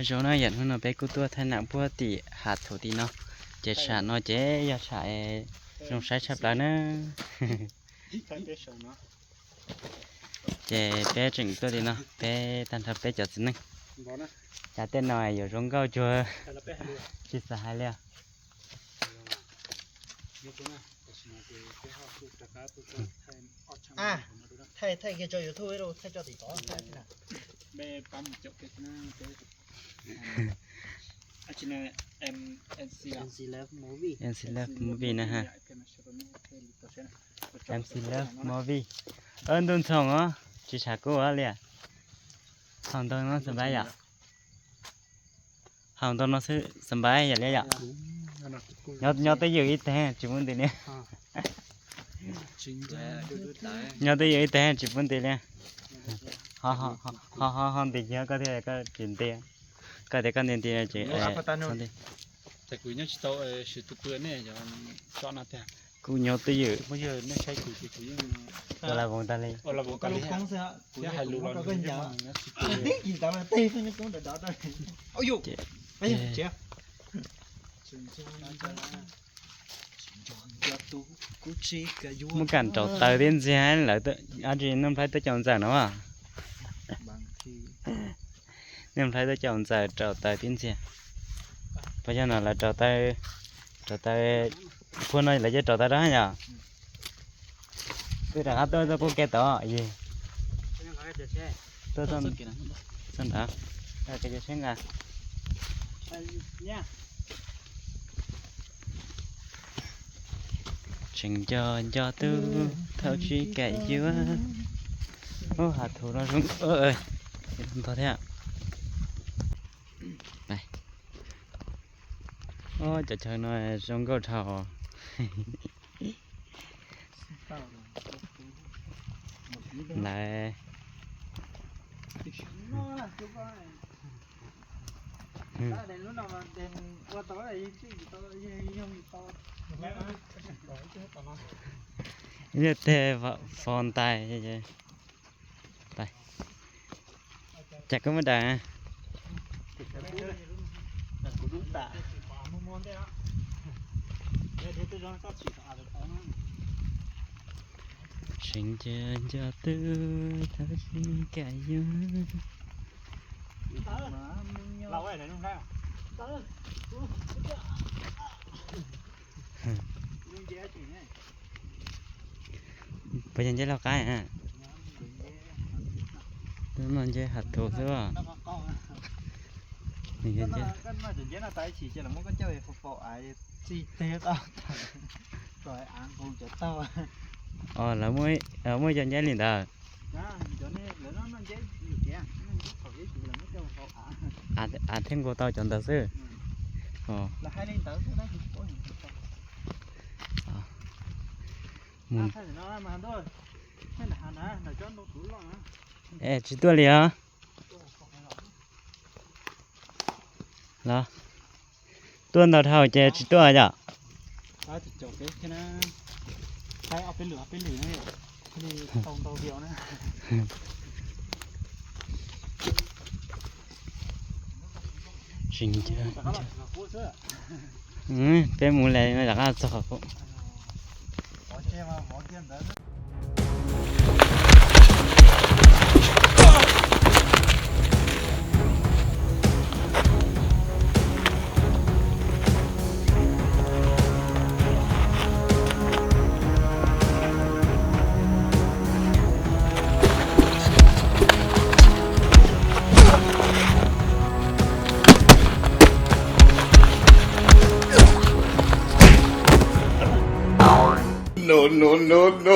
Zoo na, yam hnub no peb kuj tuaj thaij nam puag tim hav thuv tim no, ces tsham no ces yog tsham zoo saib tshaj plaws na. Ces peb tseem tuaj tim no, peb tag nrho peb cov txiv neej. Cas tej no yuav zoo nkauj cuag tsis xav hais li. MC Love Movie na ha. MC Love Movie. Haus ntau no xav npab yom? Haus ntau no xwb xav npab yom li yom? Nyob twj ywm ib teg tsis pub nti li. Nyob twj ywm ib teg tsis pub nti li. Ho ho nti kiag koj thiaj koj tsis nti. Koj tias koj nti nti ces kuv nyob twj ywm. Ua la voos tag li. Muab kam rau taws tib ntxiag lawv, ab tsi Nuj Nplhaib tuaj caum ntxawm no. Nuj Nplhaib tuaj caum ntxawm rau taws tib ntxiag. Puas yog no lawv rau taws, rau taws, puag no lawv cia rau taws rau yom. Twb rov qab tuaj txoj qub kev tod yig. Tuaj txoj nrad, kev cov tsheb nqa. Tseem nco nco tub thaum tsis kam yuav. Ub, hav thuv no zoo ntau thiab. Cov chaw no zoo nkauj dhau. Lawv ib teg fo ntais. Cas koj muab daws? Tseem nco nco tub thaum tsis kam yuav. Puas yog nceb laug qaib? Lub no nceb hav thuv xwb. Os, lawv muaj cov nceb li ntawd. Av thiab nkaus tau cov ntawd xwb. Es tsis tuaj li os. Los, tuaj ntau dhau ces tsis tuaj yom. Tsis nco, peb mus lawm rov qab txog qhov pub. No, no, no, no.